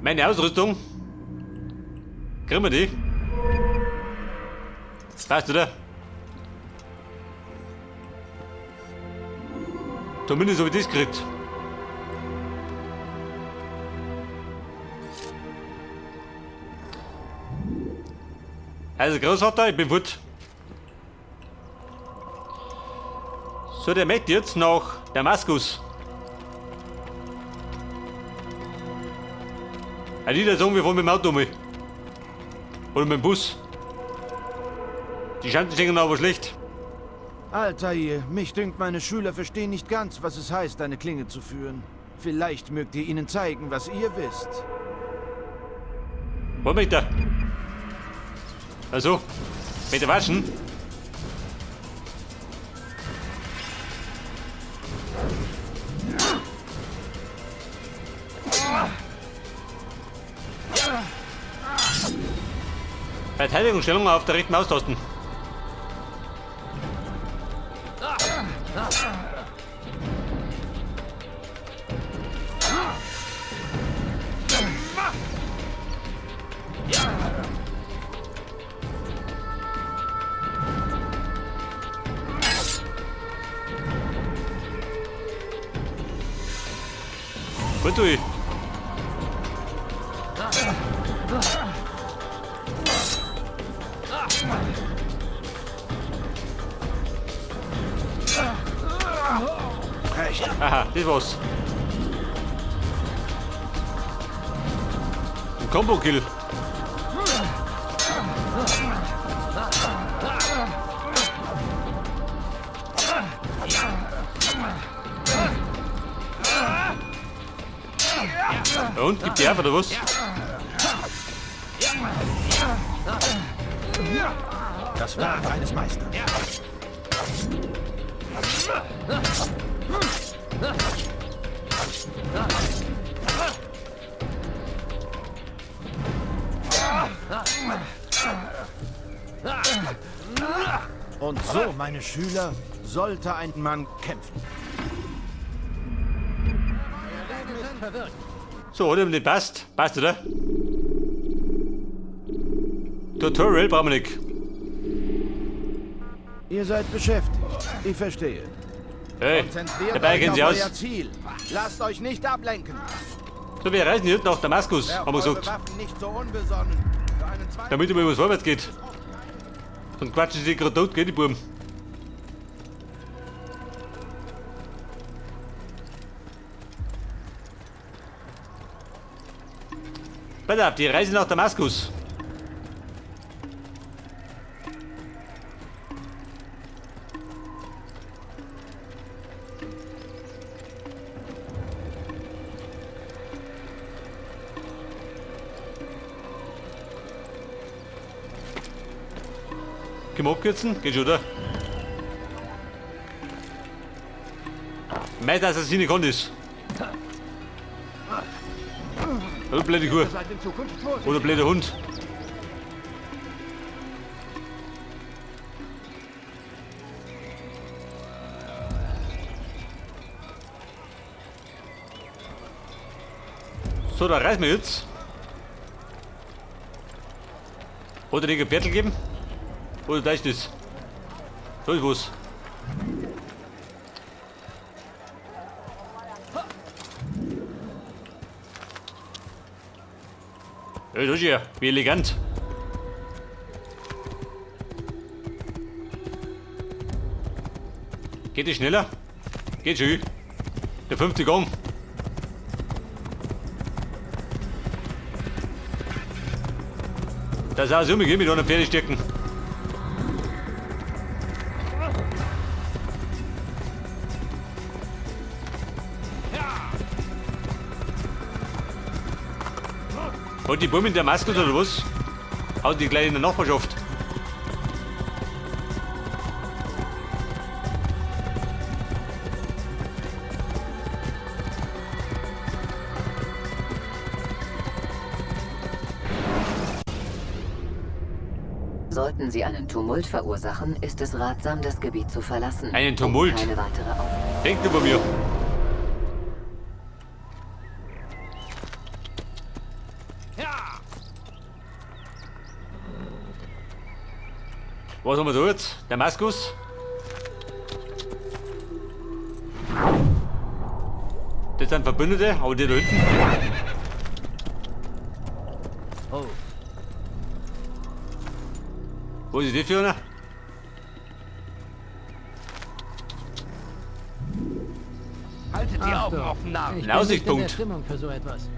Meine Ausrüstung. Kriegen wir die? Passt, oder? Zumindest habe ich das gekriegt. Also Großvater, ich bin fort. So, der möchte jetzt nach Damaskus. Also ich sagen, wir fahren mit dem Auto mal. Oder mit dem Bus. Die Chancen sind aber schlecht. Altair, mich dünkt, meine Schüler verstehen nicht ganz, was es heißt, eine Klinge zu führen. Vielleicht mögt ihr ihnen zeigen, was ihr wisst. Wo möchte er? Also, mit der Waschen. Verteidigungsstellung auf der rechten Maustasten. Gut, du. Aha, das war's. Ein Combo-Kill. Und? Gibt die auf, oder was? Das Werk eines Meisters. Und so, meine Schüler, sollte ein Mann kämpfen. So, hat ihm nicht passt. Passt, oder? Tutorial brauchen wir nicht. Ihr seid beschäftigt. Ich verstehe. Hey, Konzentriert dabei euch gehen auf sie euer aus. Ziel. Lasst euch nicht ablenken. So, wir reisen jetzt nach Damaskus, Werft haben wir eure gesagt. Waffen nicht so unbesonnen. Für einen zweiten Damit immer was vorwärts geht. Sonst quatschen sie gerade tot, gell, die Buben. Pass auf, die Reise nach Damaskus. Können wir abkürzen? Geht schon, oder? Meister Assassine kann das. Oder blöde Kuh. Oder blöder Hund. So, da reißen wir jetzt. Oder die Gürtel geben? Oder da ist das. So ist was. Ja, das ist ja, wie elegant. Geht es schneller? Geht schon. Der fünfte Gang. Das ist auch so, mit einem Pferdestärken. Und die Buben in der Maske oder was? Hauen die gleich in der Nachbarschaft. Sollten Sie einen Tumult verursachen, ist es ratsam, das Gebiet zu verlassen. Einen Tumult? Um keine weitere Auf Denkt über mir. Was haben wir da jetzt? Damaskus? Das sind Verbündete, aber die da hinten. Oh. Wo ist die für einer? Haltet die Augen offen, Narr. Ich bin nicht in Ein Aussichtspunkt. der Stimmung für so etwas.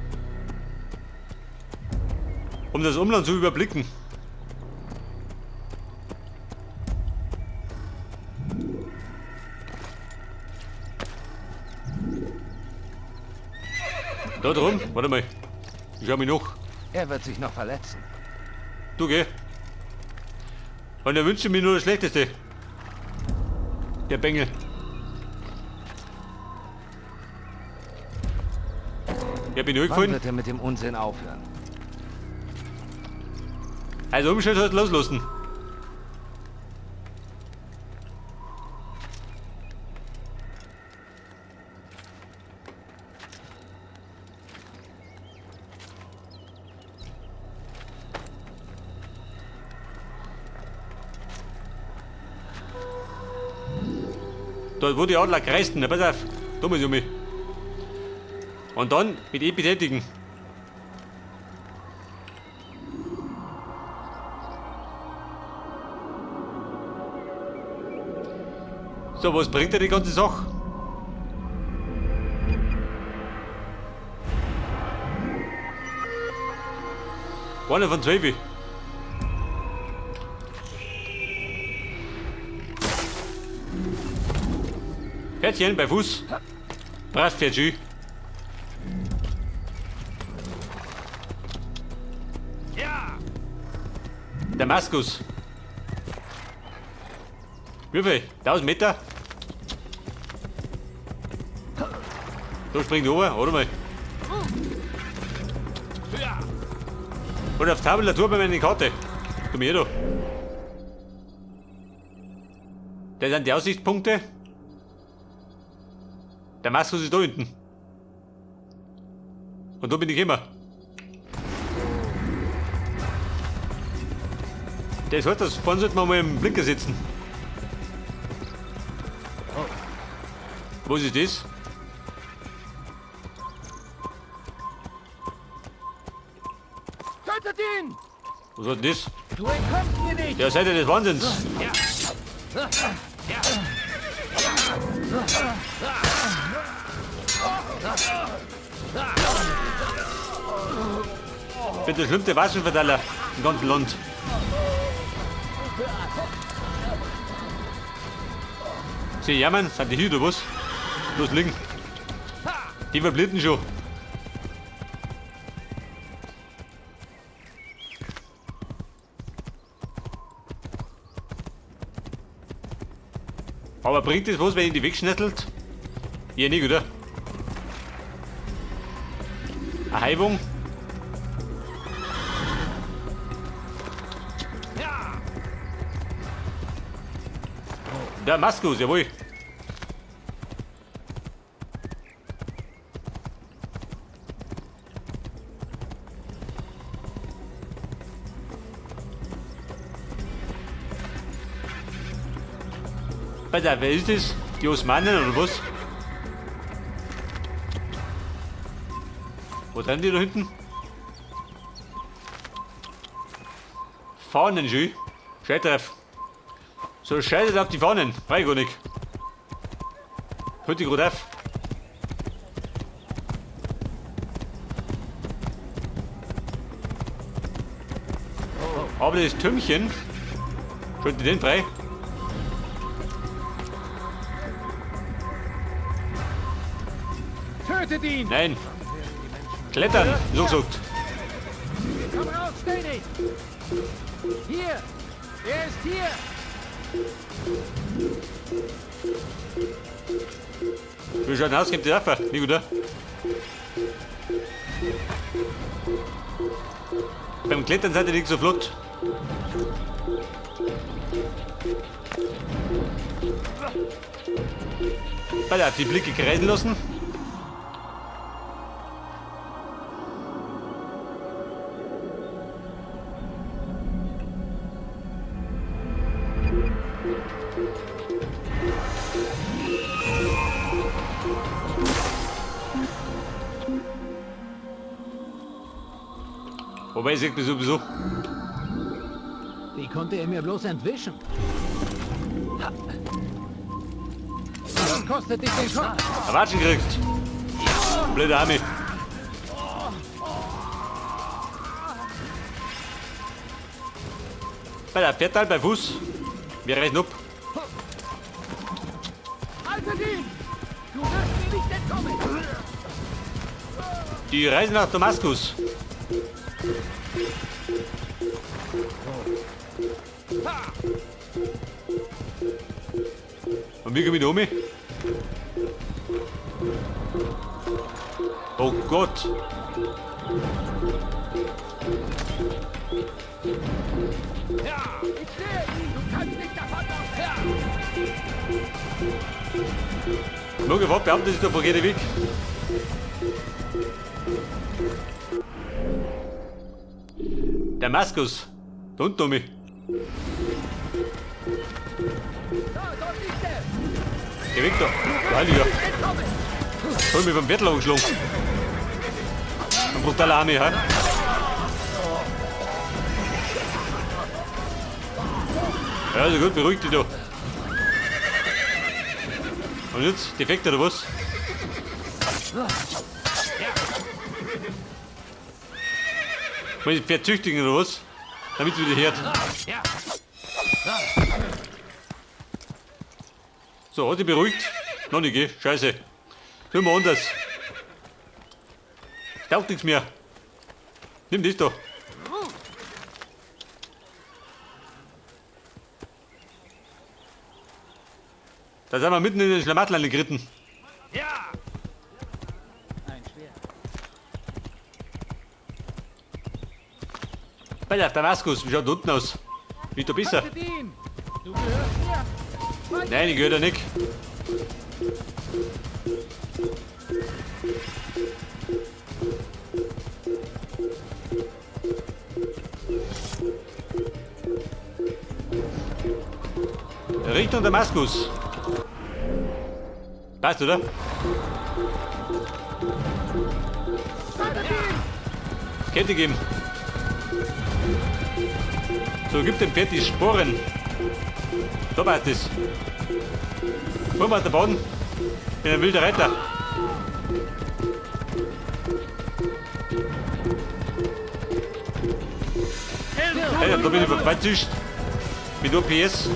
Um das Umland zu überblicken. Da drum, warte mal. Ich schau mich noch. Er wird sich noch verletzen. Du geh. Und er wünscht mir nur das Schlechteste. Der Bengel. Ich bin Wann hochgefallen. wird er mit dem Unsinn aufhören? Also umschalt halt loslassen. Dort wo die Adler kreisten, na pass auf, da muss ich um mich. Und dann mit E betätigen. So, was bringt dir die ganze Sache? Einer von 12. Pferdchen bei Fuß. Brav, Pferdchen. Ja! Damaskus. Wie viel? 1000 Meter? Da springt runter, oder mal. Und auf Tabulatur bei meiner Karte. Komm her da. Das sind die Aussichtspunkte. Damaskus ist da hinten. Und da bin ich immer. Das heißt, das vorne sollte man mal im Blinker sitzen. Was ist das? Tötet ihn! Was hat denn das? Du entkommst mir nicht! Der Seite des Wahnsinns. Ich bin der schlimmste Waschenverteiler im ganzen Land. Sie jammern, sind die hier oder was? Los liegen. Die verblinden schon. Aber bringt das was, wenn ich die wegschnettelt? Ja, nicht, oder? Eine Heibung? Der Maskus, jawohl. Pass auf, wer ist das? Die Osmanen oder was? Wo sind die da hinten? Fahnen, schön. Scheiß drauf. So scheiße auf die Fahnen. Weiß ich gar nicht. Hört die gerade auf. Aber das Türmchen. Schaltet den frei. Tötet ihn! Nein. Klettern, so gesagt. Komm raus, stell dich! Hier! Er ist hier! Wie schaut denn aus? Kommt die rauf? Nicht, oder? Beim Klettern seid ihr nicht so flott. Pass auf, die Blicke kreisen lassen. Wobei, ich seh mich sowieso. Wie konnte er mir bloß entwischen? Das kostet dich den Kopf. Erwatschen kriegst. Blöde Arme. Bei der Pferdtal bei Fuß. Wir reichen ab. Haltet ihn! Du wirst mir nicht entkommen! Die Reise nach Damaskus. Und wie komme ich da um? Oh Gott! Ja, ich sehe ihn! Du kannst nicht davonlaufen! Ja. Nur gewollt behaupten, das ist der verkehrte Weg. Damaskus. Da unten um mich. Da, dort liegt er! Geh weg da. Du Heiliger. Hol mich beim Bettel angeschlagen. Ein brutaler Arme, hä? Ja, also gut, beruhig dich da. Und jetzt? Defekt oder was? Muss ich das Pferd züchtigen oder was? Damit es wieder hört. So, hat dich beruhigt? Noch nicht, gell? Scheiße. Tun wir anders. Taugt nichts mehr. Nimm das da. Da sind wir mitten in den Schlamattland geritten. Ja! Ein Schwert. Bei der Damaskus, wie schaut da unten aus? Wie da besser? Du gehörst mir! Nein, ich gehöre da nicht. Richtung Damaskus. Passt, oder? Kette geben. So, gib dem Pferd die Sporen. Da passt es. Guck mal, der Boden. Bin ein wilder Reiter. Hey, da bin ich vorbeizischt. Mit OPS.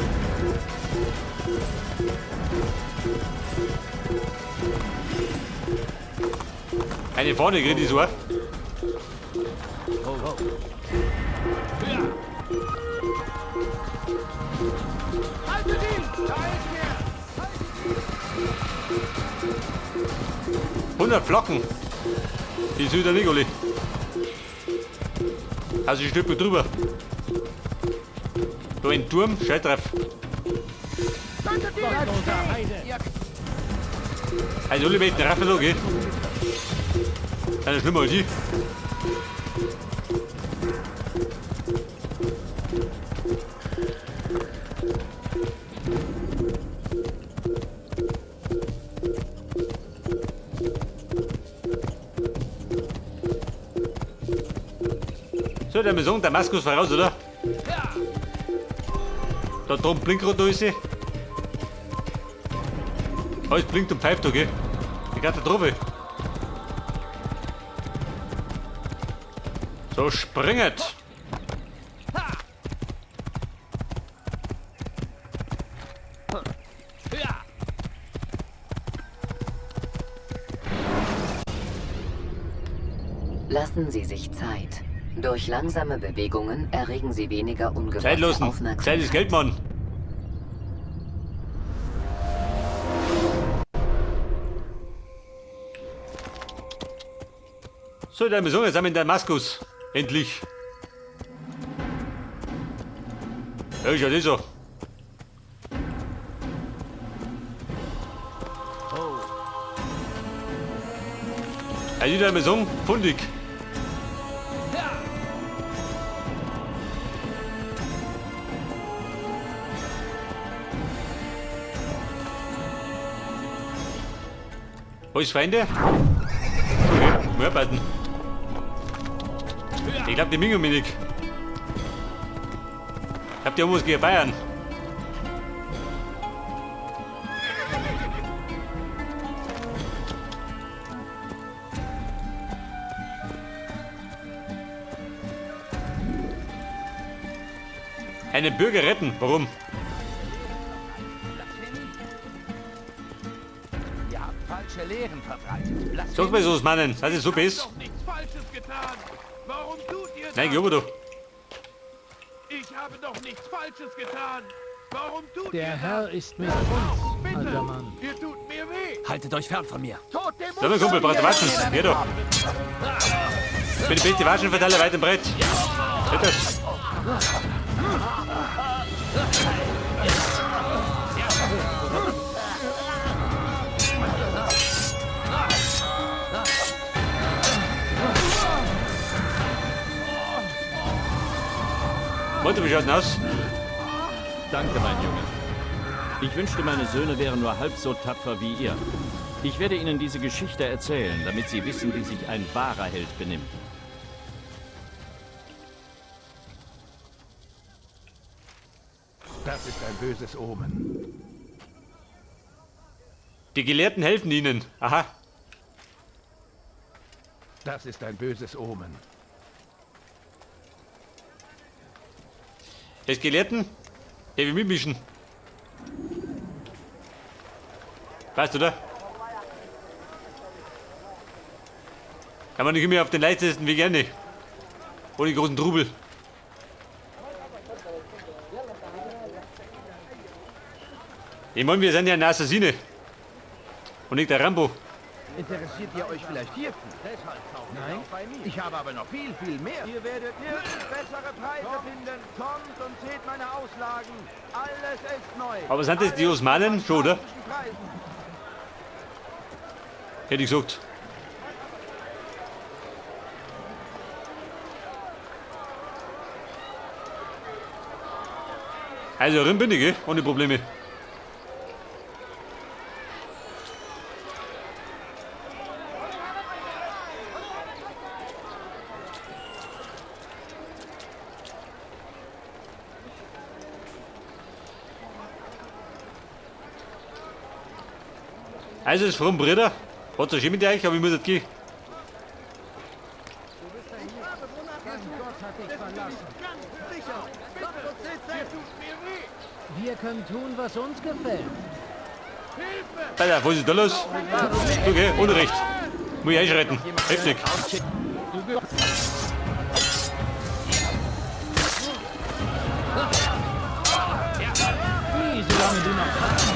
Eine vorne krieg ich so. Haltet ihn! Da ist er! 100 Flocken. Die ist wieder nicht, Olli. Also ich stülpe drüber. Da ein Turm, scheiß drauf. Also Olli, wenn ich den Raffen da, gell? Das ist schlimmer als ich. So, der sagen, Damaskus voraus, oder? Da drum blinkt gerade da ist sie. Alles blinkt und pfeift da, gell? Die Katastrophe. So, springet! Lassen Sie sich Zeit. Durch langsame Bewegungen erregen Sie weniger ungewollte Zeit lassen. Aufmerksamkeit. Zeit ist Geld, Mann. So, dann sagen, jetzt sind wir in Damaskus. Endlich. Ja, ist ja das so. Also, ich würde mal sagen, fundig. Alles Feinde? Okay, wir arbeiten. Ich glaub, die Mingo mich nicht. Ich hab die was gegen Bayern. Einen Bürger retten? Warum? Ihr habt falsche Lehren verbreitet. Sag mal so, Mannen, dass es so ist. Warum tut ihr das? Nein, geh du. Ich habe doch nichts Falsches getan. Warum tut Der ihr Herr das? ist mit uns, Bitte. alter Mann. Ihr tut mir weh. Haltet euch fern von mir. Tod dem So, mein Kumpel, braucht Watschen. Hier doch. Bin die beste Watschenverteiler weit und breit. Seht das? Warte, wie schaut denn aus? Danke, mein Junge. Ich wünschte, meine Söhne wären nur halb so tapfer wie ihr. Ich werde ihnen diese Geschichte erzählen, damit sie wissen, wie sich ein wahrer Held benimmt. Das ist ein böses Omen. Die Gelehrten helfen ihnen. Aha. Das ist ein böses Omen. Das Gelehrten? Der will mitmischen. Weißt du, oder? Kann man nicht immer auf den leichtesten Weg gerne. Ohne großen Trubel. Ich meine, wir sind ja ein Assassine. Und nicht der Rambo. Interessiert ihr euch vielleicht hierfür? Nein? Ich habe aber noch viel, viel mehr. Ihr werdet nirgends bessere Preise finden. Kommt und seht meine Auslagen. Alles ist neu. Aber sind das die Osmanen? Schon, oder? Hätte ich gesagt. Also, drin bin ich, gell? Ohne Probleme. Also, ist fromm Brüder. Hat so schön mit euch, aber ich muss jetzt gehen. Wir können tun, was uns gefällt. Alter, was ist da los? Okay, Unrecht. Muss ich einschreiten. Heftig. Wie, solange du noch kannst.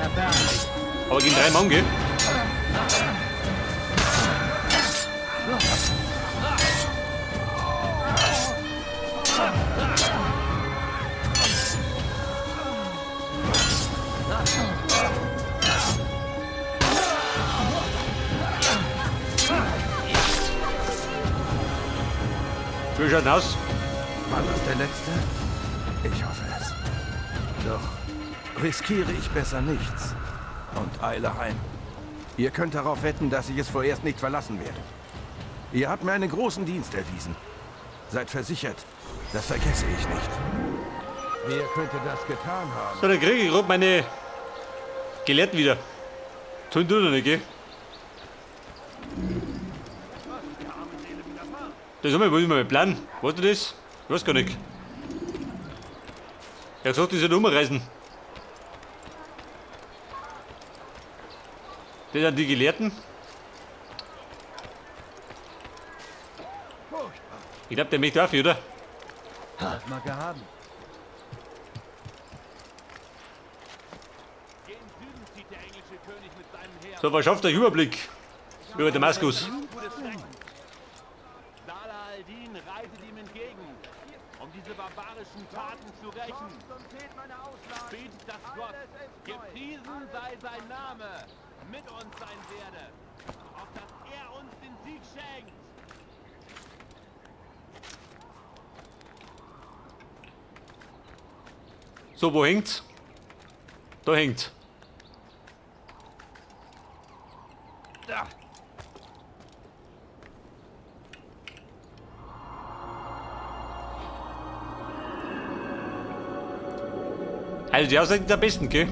Erbärmlich. Aber gegen 3 Mann, gell? Wie schaut denn aus? War das der letzte? Ich hoffe es. Doch riskiere ich besser nichts und eile heim. Ihr könnt darauf wetten, dass ich es vorerst nicht verlassen werde. Ihr habt mir einen großen Dienst erwiesen. Seid versichert, das vergesse ich nicht. Wer könnte das getan haben? So, dann kriege ich gerade meine Gelehrten wieder. Tun du noch nicht, gell? Das haben wir wohl immer mit Plan. Weißt du das? Ich weiß gar nicht. Er hat gesagt, ich soll umreisen. Das sind die Gelehrten. Ich glaub, der möchte auf, oder? Das mag er haben. So, verschafft euch Überblick über Damaskus. Salah al-Din reitet ihm entgegen, um diese barbarischen Taten zu rächen. Betet, dass Gott, gepriesen sei sein Name, mit uns sein werde, auf dass er uns den Sieg schenkt. So, wo hängt's? Da hängt's. Also die Aussicht ist am besten, gell?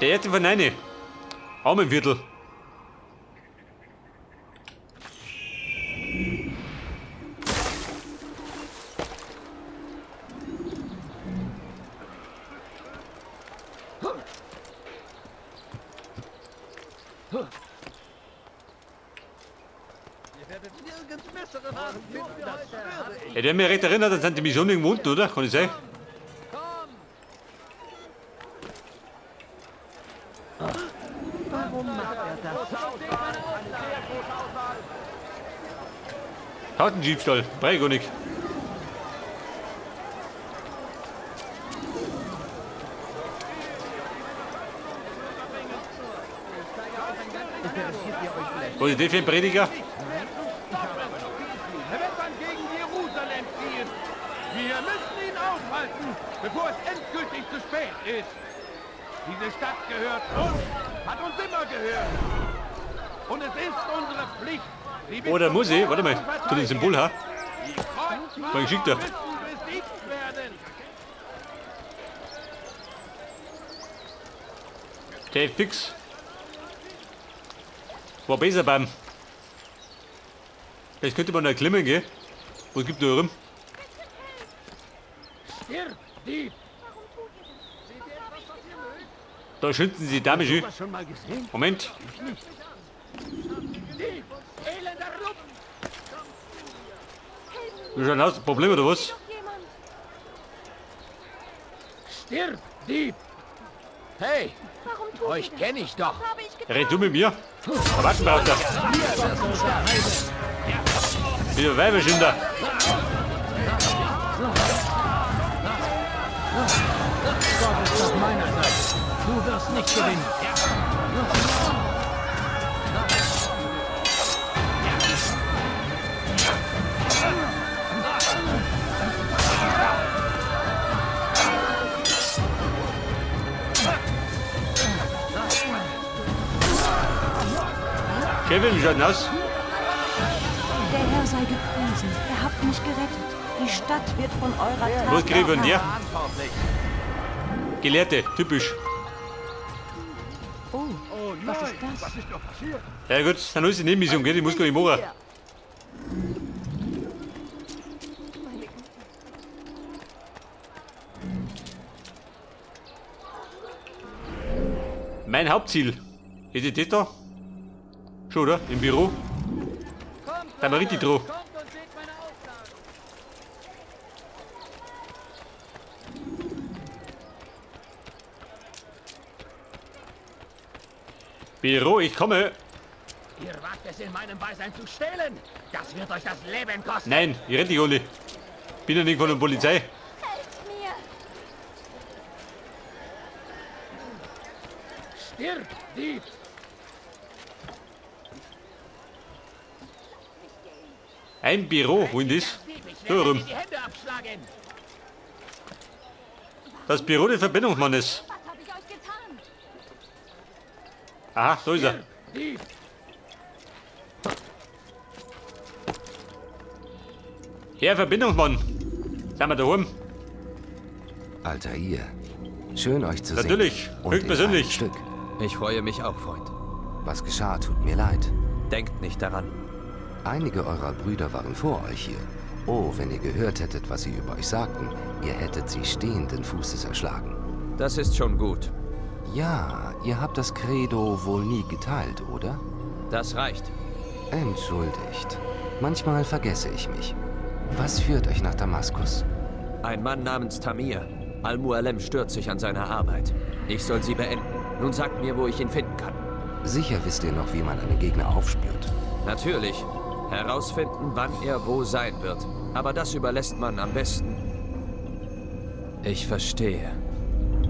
Der erste von 9. Armenviertel. Ja, der mich recht erinnert, dann sind die Missionen irgendwo unten, oder? Kann ich sein? Warum macht er das? Taschendiebstahl, brauch ich gar nicht. Was ist das für ein Prediger? Er wird dann gegen Jerusalem ziehen. Wir müssen ihn aufhalten, bevor es endgültig zu spät ist. Diese Stadt gehört uns, hat uns immer gehört. Und es ist unsere Pflicht, sie bis Oder zum muss ich? Warte mal, Tod tu den Symbol her. Die Kreuzfahrer Wann geschickt er? müssen besiegt werden. Der fix. War besser beim. Jetzt könnte man da klimmen, gell? Was gibt da rum? Stirb, Dieb! Da schützen sie die Dame schön. Was schon mal gesehen? Moment. Dieb! Elender Lump! Du schon hast Probleme oder was? Stirb, Dieb! Hey, euch kenne ich doch. Red du mit mir? Waschenbauter. Wieder Weiberschinder. Gott ist auf meiner Seite. Du wirst nicht gewinnen. Kevin, wie schaut denn aus? Der Herr sei gepriesen. Ihr habt mich gerettet. Die Stadt wird von eurer Tat Was krieg ich von dir? Verantwortlich. Gelehrte, typisch. Oh, was ist das? Was ist nur passiert? Ja gut, dann ist die Nebenmission, gell? Die muss gar nicht machen. Mein Hauptziel. Ist das da? Schon, oder? Im Büro? Da haben wir richtig drauf. Kommt und seht meine Auslagen. Büro, ich komme. Ihr wagt es in meinem Beisein zu stehlen. Das wird euch das Leben kosten. Nein, ich rette dich, Olli. Bin ja nicht von der Polizei. Helft mir! Stirb, Dieb! Ein Büro, wo ist das? Dieb, ich Da werde rum. dir die Hände abschlagen. Das Büro des Verbindungsmannes. Was habe ich euch getan? Aha, da ist er. Dieb! Herr Verbindungsmann. Sind wir daheim? Altair, schön euch zu Natürlich, sehen. Und höchstpersönlich. in einem Stück. Ich freue mich auch, Freund. Was geschah, tut mir leid. Denkt nicht daran. Einige eurer Brüder waren vor euch hier. Oh, wenn ihr gehört hättet, was sie über euch sagten, ihr hättet sie stehenden Fußes erschlagen. Das ist schon gut. Ja, ihr habt das Credo wohl nie geteilt, oder? Das reicht. Entschuldigt. Manchmal vergesse ich mich. Was führt euch nach Damaskus? Ein Mann namens Tamir. Al-Mualem stört sich an seiner Arbeit. Ich soll sie beenden. Nun sagt mir, wo ich ihn finden kann. Sicher wisst ihr noch, wie man einen Gegner aufspürt. Natürlich. Herausfinden, wann er wo sein wird. Aber das überlässt man am besten. Ich verstehe.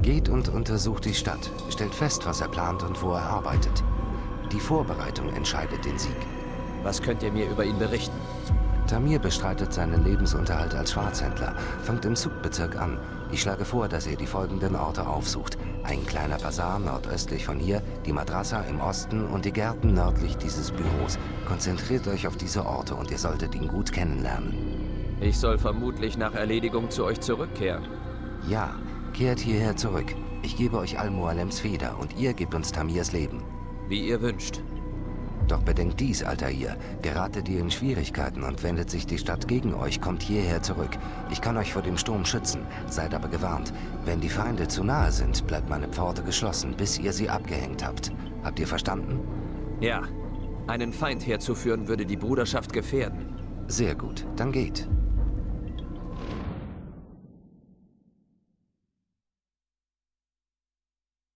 Geht und untersucht die Stadt. Stellt fest, was er plant und wo er arbeitet. Die Vorbereitung entscheidet den Sieg. Was könnt ihr mir über ihn berichten? Tamir bestreitet seinen Lebensunterhalt als Schwarzhändler, fängt im Zugbezirk an. Ich schlage vor, dass ihr die folgenden Orte aufsucht. Ein kleiner Bazar nordöstlich von hier, die Madrasa im Osten und die Gärten nördlich dieses Büros. Konzentriert euch auf diese Orte und ihr solltet ihn gut kennenlernen. Ich soll vermutlich nach Erledigung zu euch zurückkehren. Ja, kehrt hierher zurück. Ich gebe euch Al-Mualems Feder und ihr gebt uns Tamirs Leben. Wie ihr wünscht. Doch bedenkt dies, Altair. Geratet ihr in Schwierigkeiten und wendet sich die Stadt gegen euch, kommt hierher zurück. Ich kann euch vor dem Sturm schützen, seid aber gewarnt. Wenn die Feinde zu nahe sind, bleibt meine Pforte geschlossen, bis ihr sie abgehängt habt. Habt ihr verstanden? Ja. Einen Feind herzuführen würde die Bruderschaft gefährden. Sehr gut, dann geht.